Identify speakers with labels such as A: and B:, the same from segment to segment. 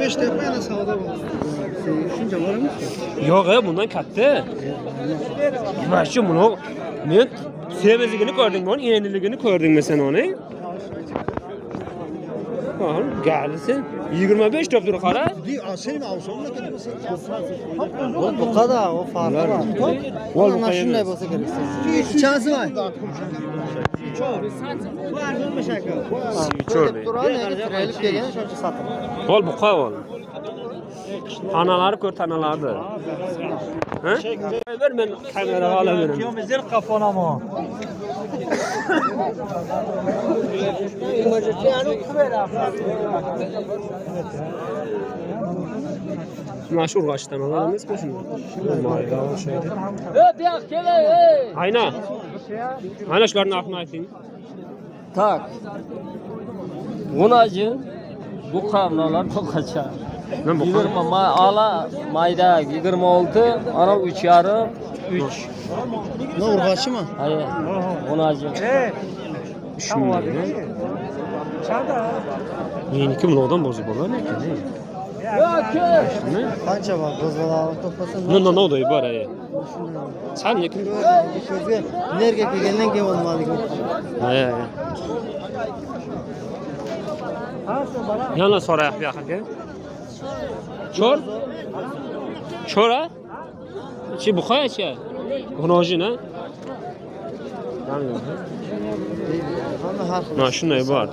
A: 5 deb yana savdo bo'ldi.
B: Shuncha bormi?
C: Yo'q, e, bundan katta. Вообще buni men semizligini ko'rdingmi, uni enliligini ko'rdingmi sen uni? Ha, galisi 25 deb tur qara.
B: Bu buqada, o farqi bor.
C: Vol
B: Mana
C: buqa
B: shunday
C: emas.
B: bo'lsa kerak. Ichansi voy.
C: Cho'rli.
B: Turadi, nega tirayilib kelgan, shuncha sotiladi.
C: Vol buqa vol. Tanaları ko'r, tanalarni. Ha? Ver men kameraga olaveraman.
A: Zir qafonamo.
C: Mana shu urg'ochi tanalar emasmi shuni? Mayda o'xshaydi. Ayna. Ayna shularni narxini ayting.
D: Tak. G'unajin bu qavnolar buqacha.
C: Men buqa.
D: 20 ma ala mayda 26, ana 3,5, 3.
B: Ne urg'ochimi?
D: Hayır. G'unajin.
C: Shunday. Meniki bunoqdan bozib bo'lar ekan. Shuni?
B: Qancha bor? Bo'zbolalar to'plasa.
C: No, no, no, bor, ey. San lekin
B: Ko'zga energiya kelgandan keyin olmadik.
C: Ha, ha. Yana so'rayaq bu yoqqa. Cho'r? Cho'r, ha? Chi buqa chi? G'unojin, ha?
B: Hamma har xil.
C: Mana shunday bor.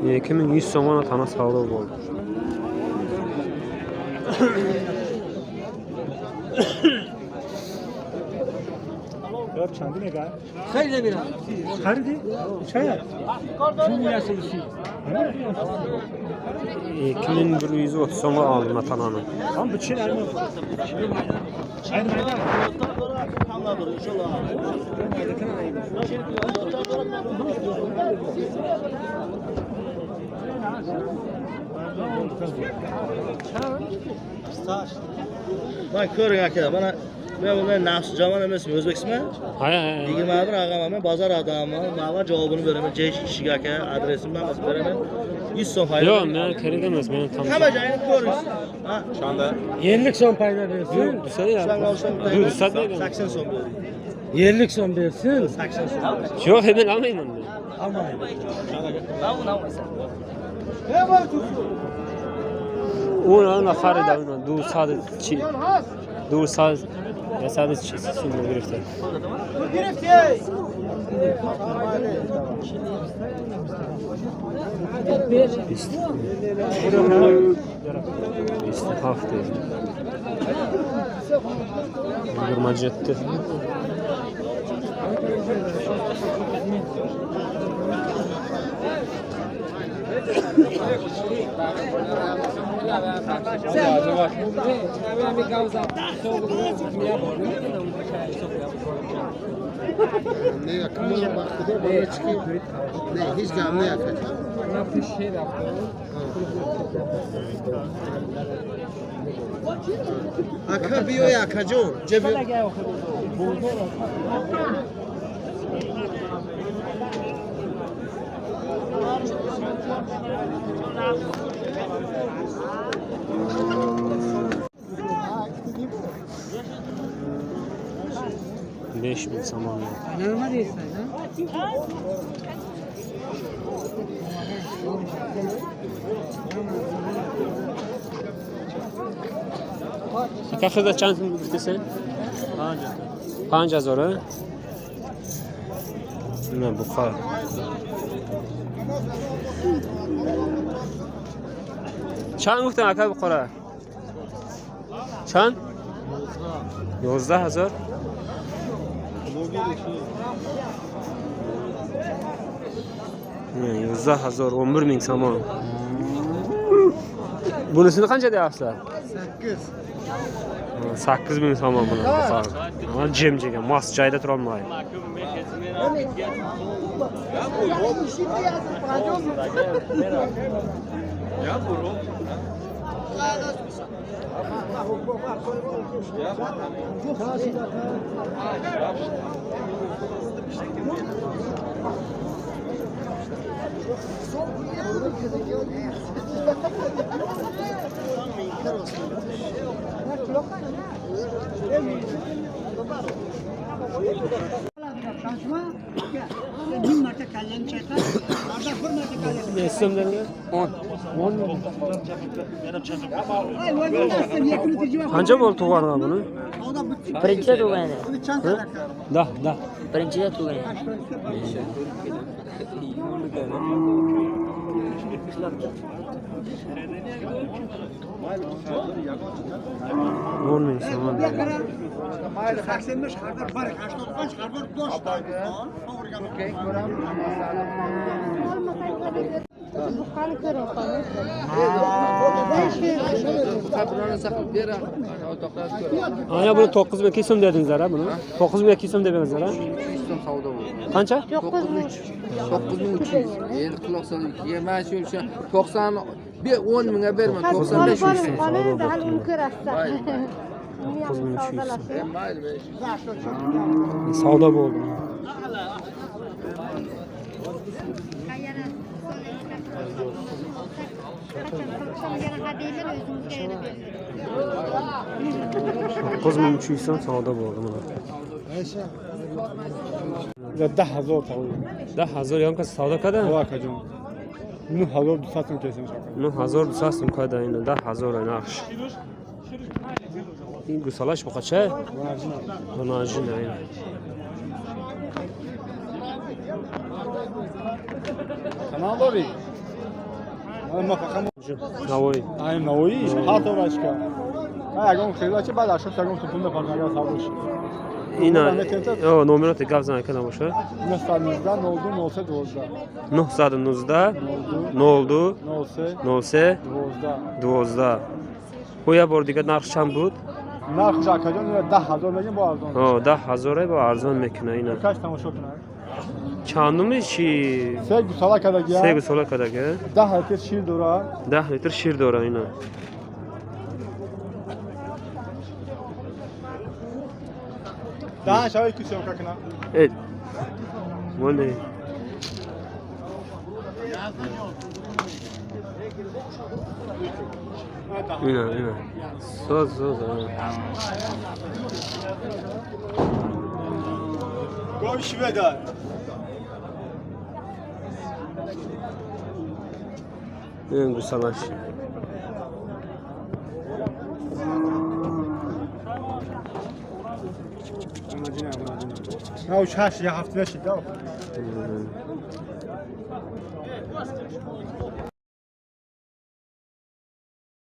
C: 2100 so'mga tana savdo bo'ldi.
A: Чанди мега? Хеле мирам. Хариди? Чая?
C: 2130 so'mga oldim tanani.
A: Ham bu chin ayni.
E: Mana ko'ring aka, mana men bunday nafsi jomon emasman, o'zbeksizmi?
C: Ha, ha, ha.
E: 21 raqam, men bozor odami, mana javobini beraman, jesh ishiga aka, adresimni hammasini beraman. 100 so'm foyda.
C: Yo'q, men kerak emas, men tam.
E: Hamma joyini ko'ring. Ha,
F: 50 so'm payda bersin.
C: Yo'q, desa ya.
E: shularga olsam
C: Yo'q, desa
E: 80 so'm bering.
F: 50 so'm bersin.
E: 80 so'm.
C: Yo'q, men olmayman.
F: Almaydi.
C: Uni xarida, uni 240, 200 140 so'm girifti. Бист. 27 27.
G: Не, акмон ба худо барои чӣ ки не, ҳеҷ гап не, акаҷон. Ака, биёй, акаҷон, ҷа биё.
C: 5000 somon.
B: Nima deysan, ha?
C: Ака, хиза чанд сум гуфтиси? 5000, а? На буқа. Чанд гуфтам, ака, буқора? Чанд? 11000. Не, 11000, 11 000 somon. Bunisini qancha deyapsizlar?
B: 8.
C: 8000 somon buni. Mana jim jegan, mos joyda turolmaydi. Necha so'm dedinglar? 10. Qancha bo'ldi tug'arg'a buni?
H: Birinchida tug'gani.
C: Da, da.
H: Birinchida tug'gani.
C: O'n ming so'm. Ana buni 9200 so'm dedingizlar ha buni? 9200 so'm dedingizlar ha?
G: So'm savdo bo'ldi.
C: Qancha?
G: 9300. Endi quloq solib ikkiga mana shu o'sha 90 10 mingga berma 95 ming so'm.
C: Savdo bo'pti. 9300.
G: Mayli.
C: Savdo bo'ldi. To'qqiz ming uch yuz so'm savdo bo'ldi mana.
A: 10,000 тағйир.
C: 10,000 ён кас савдо кардан?
A: Акаҷон. 9200 сум кесем шака.
C: 9200 сум карда ина 10,000 нархш. Ин гусалаш боқача? Бунажина ина.
A: Канал дорӣ? Ма фақат
C: Навои.
A: Ай навои ҳар таврашка. Ай ягон хелачи баъд 80 ягон сум пул мепардам агар савдо шид.
C: Ина номероти гап зан када боша.
A: 919 02 03 12.
C: 919 02
A: 03
C: 03
A: 12.
C: 12. Ҳо як бор дига нарх чанд буд?
A: Нархш акаҷон 10,000 мегем бо арзон.
C: Ҳо 10,000 бо арзон мекуна ина.
A: Каш тамошо кунад.
C: Чандуми чи?
A: Се гусала кардагия.
C: Се гусола кардага.
A: 10 литр шир дора.
C: 10 литр шир дора ина.
A: Даҳ шавай ки съёмка кунам.
C: Э. Моне. Ина, ина. Соз, соз.
A: Гови шведа.
C: Ин гусалаш.
A: На уш ҳашт я ҳафт нашид.